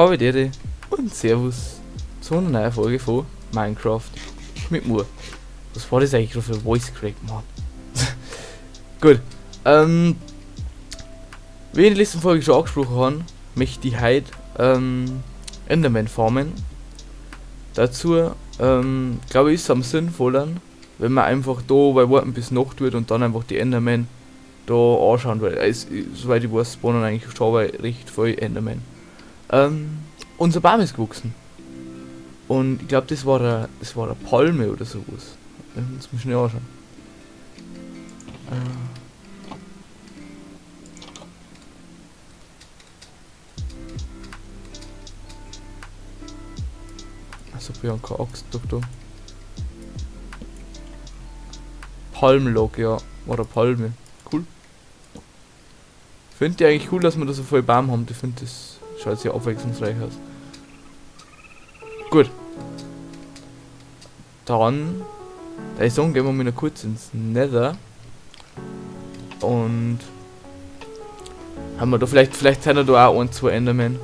Habe die und Servus zu einer neuen Folge von Minecraft mit mir. Was war das eigentlich gerade für ein Voice Crack, Mann? Gut. Wie in der letzten Folge schon angesprochen habe, möchte ich heute Enderman farmen. Dazu glaube ich, ist es am sinnvollsten, wenn man einfach da bei warten bis Nacht wird und dann einfach die Enderman da anschauen, weil es, soweit ich weiß, spawnen eigentlich schon bei recht viel Enderman. Unser Baum ist gewachsen. Und ich glaub, das war eine Palme oder sowas. Das muss ich mir schnell anschauen. Achso, wir haben keine Axt, doch da. Palmlog, ja. War eine Palme. Cool. Find ich eigentlich cool, dass wir da so viel Baum haben. Ich find, das schaut sehr abwechslungsreich aus. Gut. Dann, da ich sagen, gehen wir mal noch kurz ins Nether. Und haben wir da vielleicht sind da auch ein, zwei Endermen.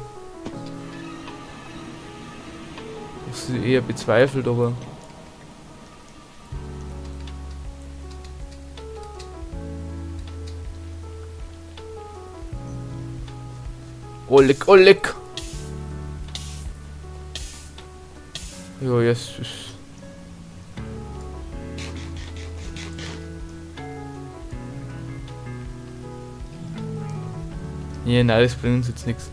Das ist eher bezweifelt, aber. Oleg, Oleg! Ja, jetzt ist. Ja, nein, das bringt uns jetzt nichts.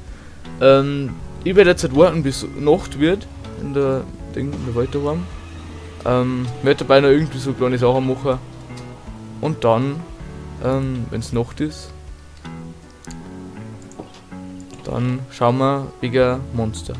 Ich werde jetzt halt warten, bis Nacht wird. In der Ding, in der Wald. Werde dabei noch irgendwie so kleine Sachen machen. Und dann, wenn's Nacht ist, dann schauen wir wegen Monster.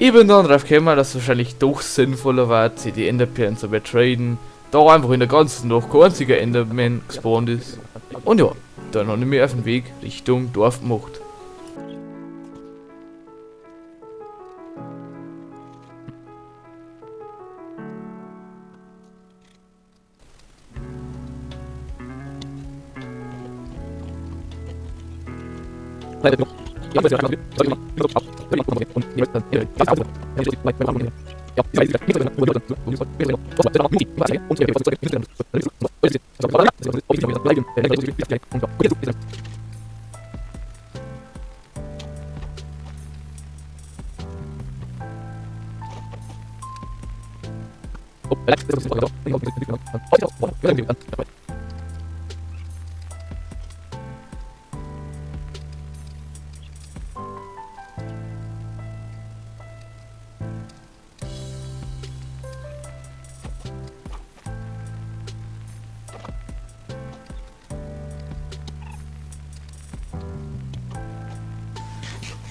Ich bin dann drauf gekommen, dass es wahrscheinlich doch sinnvoller war, sich die Enderperlen zu traden, da einfach in der ganzen Nacht kein einziger Enderman gespawnt ist. Und ja, dann habe ich mich auf den Weg Richtung Dorf gemacht.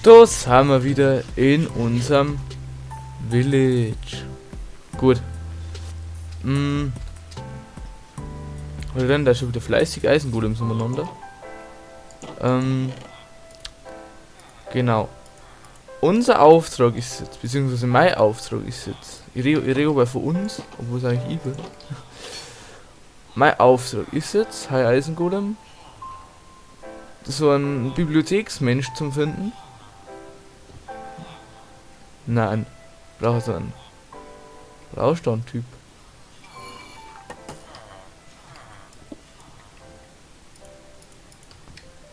Da sind wir wieder in unserem Village. Gut. Was denn da schon wieder fleißig Eisengolems umeinander? Genau. Unser Auftrag ist jetzt, beziehungsweise mein Auftrag ist jetzt, ich rede aber von uns, obwohl es eigentlich ich bin. Mein Auftrag ist jetzt, hi Eisengolem, so einen Bibliotheksmensch zum finden. Nein, brauche so einen Braustand-Typ.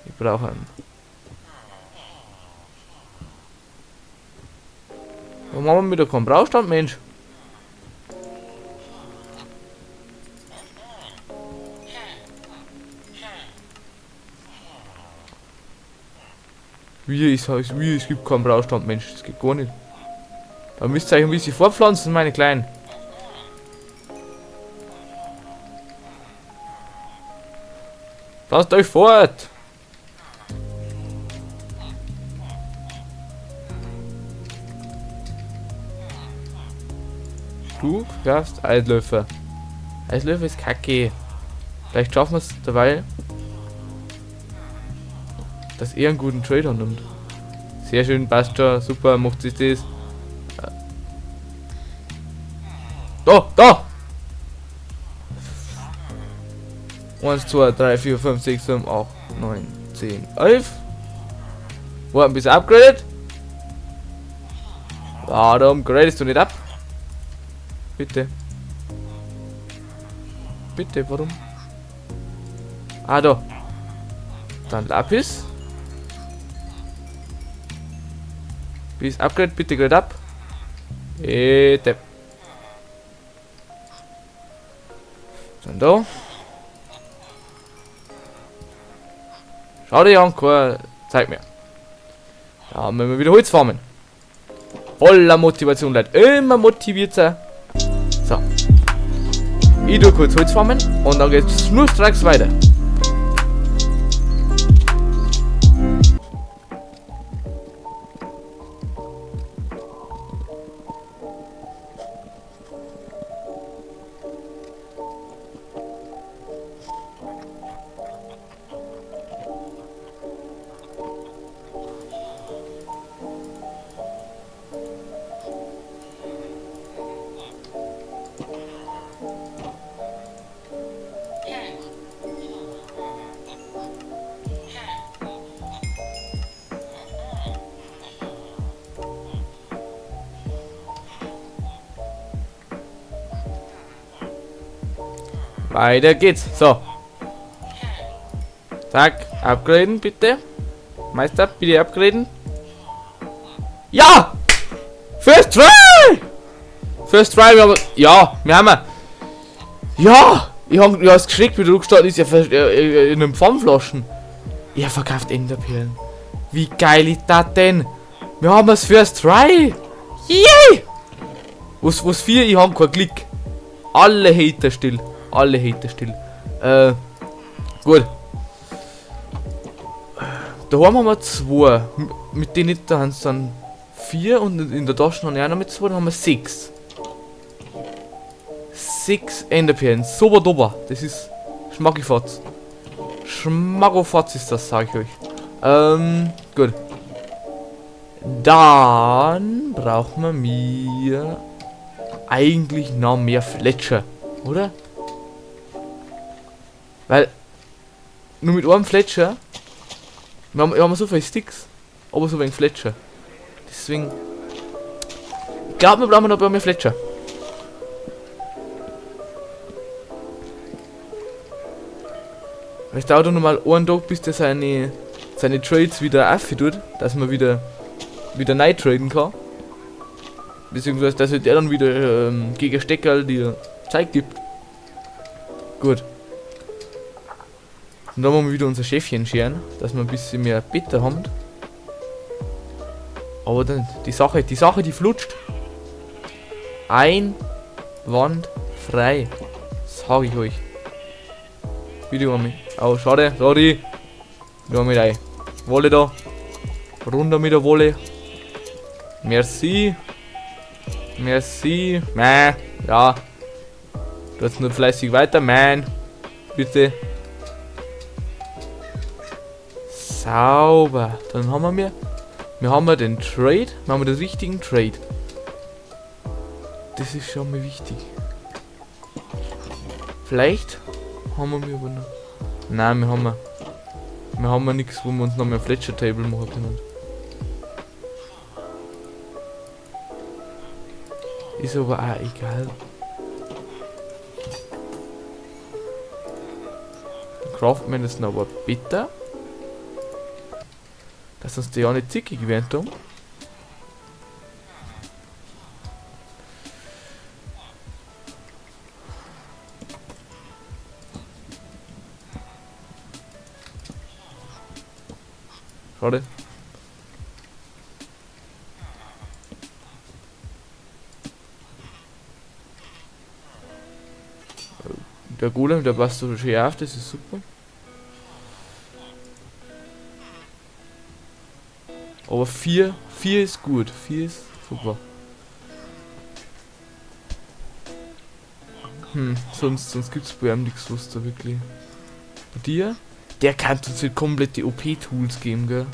Ich brauche einen. Warum haben wir wieder keinen Braustand, Mensch? Wie ist es, wie, es gibt keinen Braustand, Mensch, das geht gar nicht. Da müsst ihr euch ein bisschen fortpflanzen, meine Kleinen. Pflanzt euch fort! Du darfst Eislöffel. Eislöffel ist kacke. Vielleicht schaffen wir es dabei, dass er einen guten Trade annimmt. Sehr schön, passt schon, super, macht sich das. Da, da! 1, 2, 3, 4, 5, 6, 7, 8, 9, 10, 11. Warten, bis er upgradet. Warum gradest du nicht ab? Bitte. Bitte, warum? Ah, da. Dann Lapis. Bis upgrade, bitte grade ab. Bitte. Dann da. Schau dir an, keine Zeit mehr. Da haben wir wieder Holz farmen. Voller Motivation, Leute. Immer motiviert sein. So. Ich tue kurz Holz farmen und dann geht's schnurstracks weiter. Weiter geht's. So. Zack. Upgraden, bitte. Meister, bitte upgraden. Ja! First try! First try, wir haben... Ja, wir haben... Ja! Ich hab es geschreckt, wie der gestartet ist. Er in einem Pfandflaschen. Er verkauft Enderperlen. Wie geil ist das denn? Wir haben es First Try! Yay! Was vier? Ich hab keinen Klick. Alle Hater still. Alle Hater still. Gut. Da haben wir 2. Mit denen da haben es dann 4 und in der Tasche haben wir auch noch mit 2, dann haben wir 6. 6 Enderperlen. Super duper. Das ist Schmackifatz. Schmackofatz ist das, sag ich euch. Gut. Dann brauchen wir mir eigentlich noch mehr Fletcher, oder? Weil nur mit einem Fletcher, wir haben so viele Sticks, aber so wenig Fletcher. Deswegen, ich glaub, wir brauchen noch ein paar mehr Fletcher. Es dauert noch mal einen Tag, bis der seine Trades wieder aufführt, dass man wieder neu traden kann. Beziehungsweise, dass der dann wieder gegen Stecker die Zeit gibt. Gut. Und dann wollen wir wieder unser Schäfchen scheren, dass wir ein bisschen mehr Bitter haben. Aber dann, die Sache, die flutscht. Einwandfrei. Sag ich euch. Bitte mal mit. Oh, schade, sorry. Nur mit rein. Wolle da. Runter mit der Wolle. Merci. Merci. Mäh. Ja. Du hast nur fleißig weiter, man. Bitte. Sauber. Dann haben wir haben den Trade. Wir haben den richtigen Trade. Das ist schon mal wichtig. Vielleicht haben wir aber noch. Nein, wir haben nichts, wo wir uns noch mehr Fletcher Table machen können. Ist aber auch egal. Dann craften wir das noch aber bitter. Dass uns die ja nicht zickig werden tun. Schade. Der Golem, der passt so schön auf, das ist super. Aber 4 ist gut, 4 ist super. Sonst gibt's bei ihm nichts, was da wirklich. Bei dir? Der kann uns halt komplett die OP-Tools geben, gell?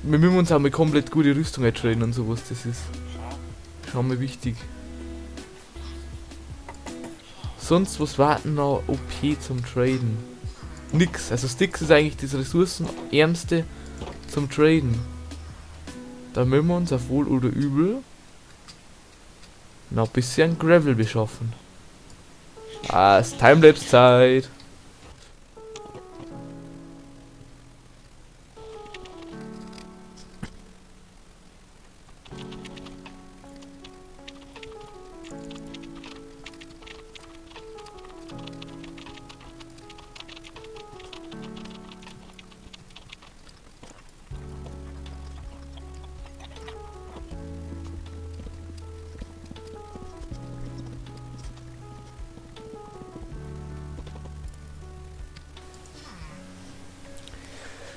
Wir müssen uns auch mal komplett gute Rüstung eintrainen und sowas, das ist schon mal wichtig. Sonst, was war denn noch OP zum Traden? Nix. Also Sticks ist eigentlich das ressourcenärmste zum Traden. Da müssen wir uns auf wohl oder übel noch ein bisschen Gravel beschaffen. Ah, es ist Timelapse-Zeit.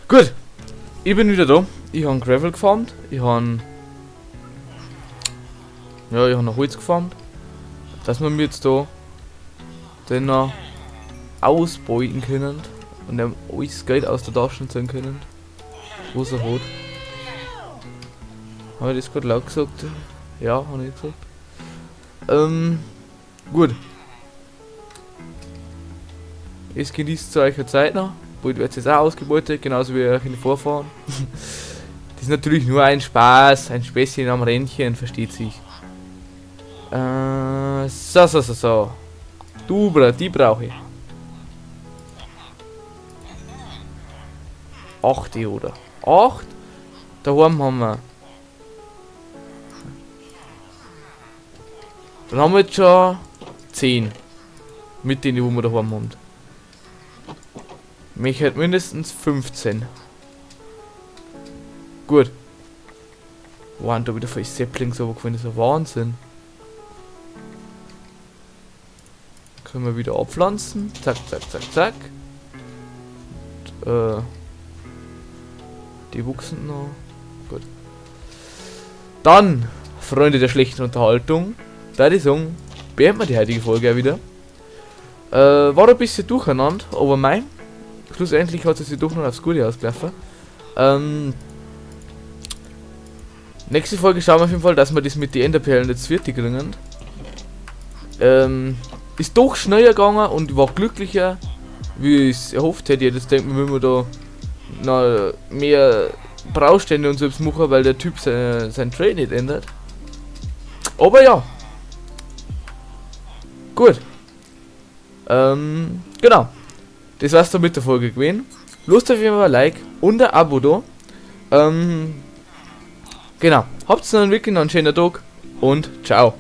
Gut, ich bin wieder da. Ich hab Gravel gefarmt. Ich hab, ja, ich hab noch Holz gefarmt. Dass wir mir jetzt da den noch ausbeuten können und dem alles Geld aus der Tasche ziehen können, was er hat. Hab ich das gerade laut gesagt? Ja, hab ich gesagt. Gut. Es genießt zu eurer Zeit noch. Bald wird es jetzt auch ausgebeutet, genauso wie euch in den Vorfahren. Das ist natürlich nur ein Spaß, ein Späßchen am Rändchen, versteht sich. So, so, so, so. Du, Bruder, die brauche ich. 8, oder? 8? Daheim haben wir. Dann haben wir jetzt schon 10. Mit denen, die wir daheim haben. Mich hat mindestens 15. Gut. Wow, und da wieder voll Saplings runtergefallen, das ist ein Wahnsinn. Können wir wieder abpflanzen. Zack, zack, zack, zack. Und die wuchsen noch. Gut. Dann, Freunde der schlechten Unterhaltung, da ich sagen, beenden wir die heutige Folge auch wieder. War ein bisschen durcheinander, aber mein. Schlussendlich hat es sich doch noch aufs Gute ausgelaufen. Nächste Folge schauen wir auf jeden Fall, dass wir das mit den Enderperlen jetzt fertig kriegen. Ist doch schneller gegangen und war glücklicher, wie ich es erhofft hätte. Jetzt denkt man, wenn wir da noch mehr Braustände und so etwas machen, weil der Typ sein Trade nicht ändert. Aber ja. Gut. Genau. Das war's dann mit der Folge gewesen. Lasst auf jeden Fall ein Like und ein Abo da. Habt's dann wirklich noch einen schönen Tag und ciao.